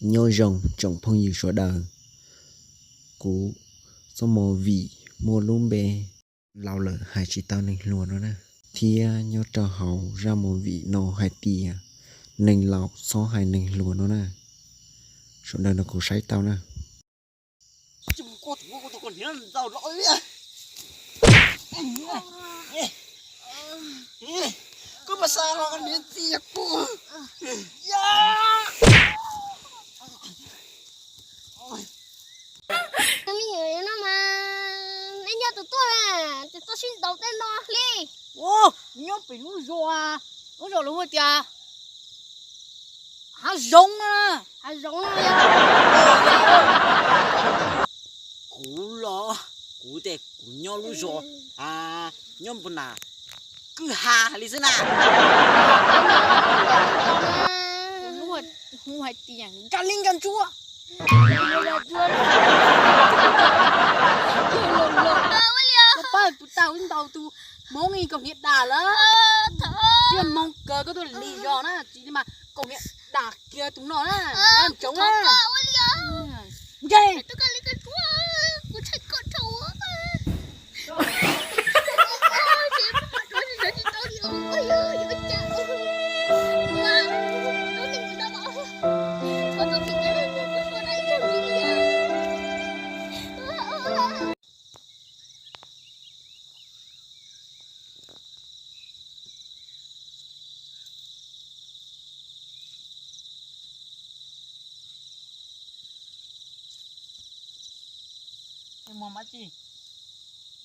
Nyob zoo tsoom phooj ywg sawv daws, kuv Txoj Movie muaj lub npe laus lawm hais tsis tau neeg hluas no na, thiab nyob rau hauv zaj movie no hais tias neeg laus txhob hais neeg hluas no na. Sawv daws nrog kuv saib tau na. Me nyuam no mas nej nyob tus tuaj na, tus tuaj sib ntaus tej no li. Nyob pem lub zos, lub zos lawv hu tias Hav Zoov no, Hav Zoov no. Kuv los, kuv tias kuv nyob lub zos, nyob npus na, kwj ha li xwb na. Lub hu hais tias nkag li nkag ntsuab. Pab kuv tau ntaus tus hmoob kaus hniav dam lawm. Tiaj moog kawg koj tuaj lig zog na, tsis li mas kaus hniav dam kiag tus no na, ntsoov na. Nce. Mos mas tsi?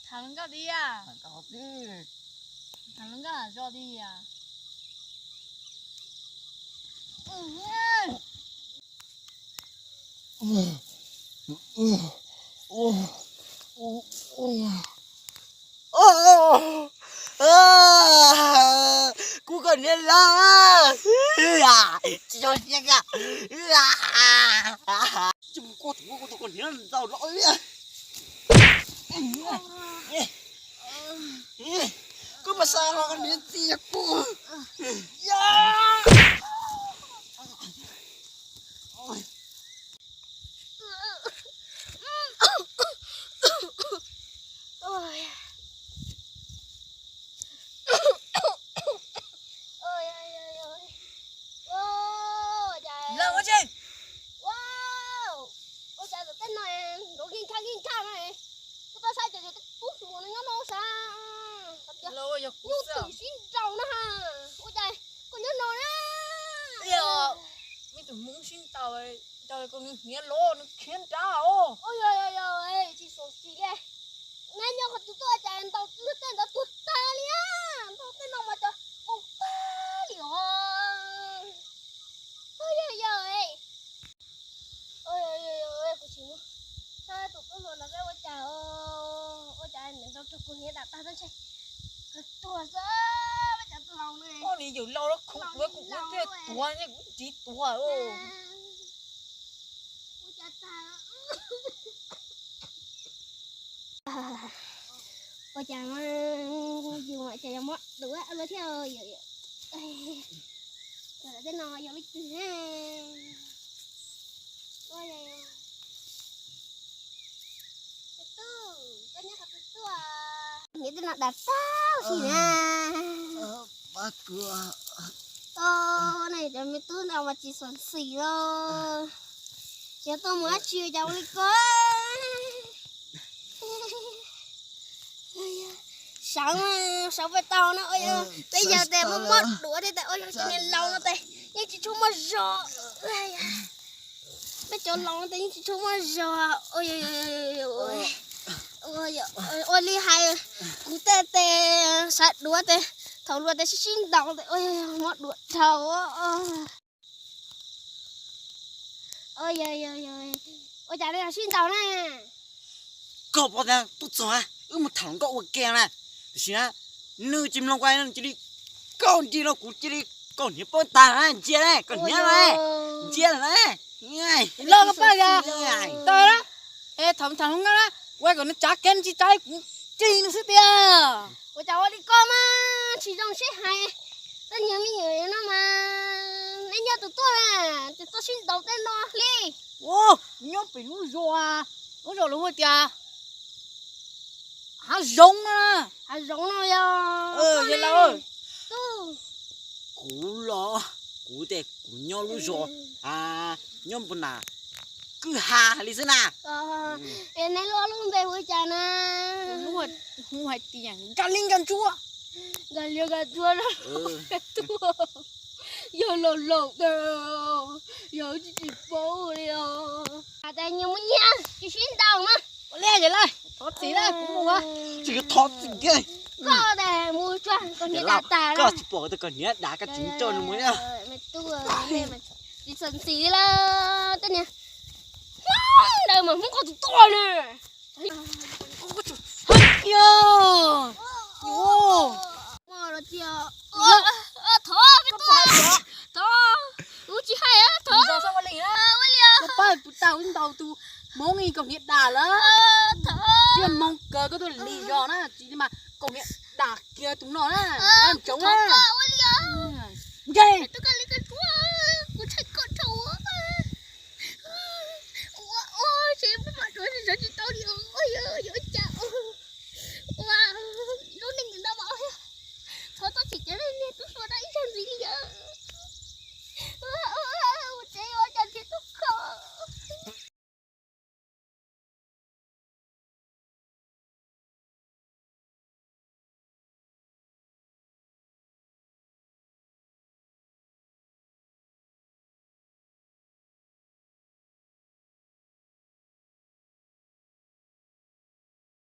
Tham hluas nkauj tiag. Tham hluas nkauj zog tiag. Kuv koj niam los, tsis zoo siab. Kuv tus koj niam ntau los. Koj mas xa los koj niam txiv kuv. Ua cas tus teb no nrov kig khaj kig khaj no, koj pab saib cov tub hluas no nyob no sav, nyuj twm sib nraus na, ua cas koj nyob no na? Me tus hmoob sib ntaus, ntaus koj nws hniav los nws khiav nrad os. Tsis xyuam xim li, neb nyob qhov twg tuaj cas ntaus tej ntawd tuag tag li, ntaus tej no mas cov ntaus tag li os. Yog, kuv tsis mus saib tus tub hluas no peb ua cas, ua cas niam ntaus raug kuv hniav dam tag tab ntshe kawg tuag xwb, peb cov tub laus no. Koj niam yawm laus los khoom duav kuv, kuv thiaj tuav, kuv tsis tuav. Ua cas mas yus mas cas yuav muab duav luaj thiab. Tej no yog leej twg na? Tus tub, koj nyob qhov twg tuaj? Niam tej no dam tag li na. Cov me tub no mas tsis xyuam xim los, tsis tuaj mus dab tsi cas ua li ko. Sawv, sawv pais tau no, peb yawg tes muaj muab duav thiab tes, ua yog cov niag laus no tes yeej tsis tshua muaj zog. Peb cov laus no tes yeej tsis tshua muaj zog. Ua li hais kuv tej tes sawv duav tes thaum luag tes sib sib ntaus tes ua yog muab duav dhau. Ua cas nej sib ntaus na? Koj pom tias tuaj txog wb mus tham hluas nkauj ua ke na, tiam sis na nws tsis mloog kuv hais no, nws cia li kaus nrig los kuv cia li kaus hniav poob tag na, ntsia na, kaus hniav na, ntsia na. Los koj pab yog tau na, es thaum tham hluas nkauj na, kuv hais kom nws tsav kev nws tsis tsav kuv cig nws xwb tiag. Ua cas ua li koj mas tsis zoo siab hais, tej nyuag me nyuam no mas. Nyob tus tuaj na, tus tuaj sib ntaus tej no li. Nyob pem lub zos, lub zos lawv hu tias Hav Zoov no. Hav Zoov no yog. Kuv los, kuv tias kuv nyob lub zos, nyob npus na, kwj ha li xwb na. Es neb lub lub npe hu cas na? Hu hais tias Nkaj Li Nkaj Ntsuab. Nkaj Li Nkaj Ntsuab no. Yog laus laus tas, yog tsis tsis paub li os. Has tas nyias muaj nyias tsis sib ntaus mas. Ua li ces lawm, thov txim na, kuv mus. Tsis thov txim kiag. Koj tas mus tsuag koj niam dav tas, koj tsis pom koj niam dav koj tsis nco nws mus. Tsis txhob ntxim li lawm tej niag Hmoob ntawd mas Hmoob qos tus tuaj na. Thov, thov, ua tsis hais, thov. Ua li os. Pab kuv tau ib ntaus tus Hmoob ib kaus hniav dam lawm. Thov. Tiaj Hmoob kaw koj tuaj lig zog na, tsis li mas kaus hniav dam kiag tus no na. Ntsoov na. Ua li os. Nce.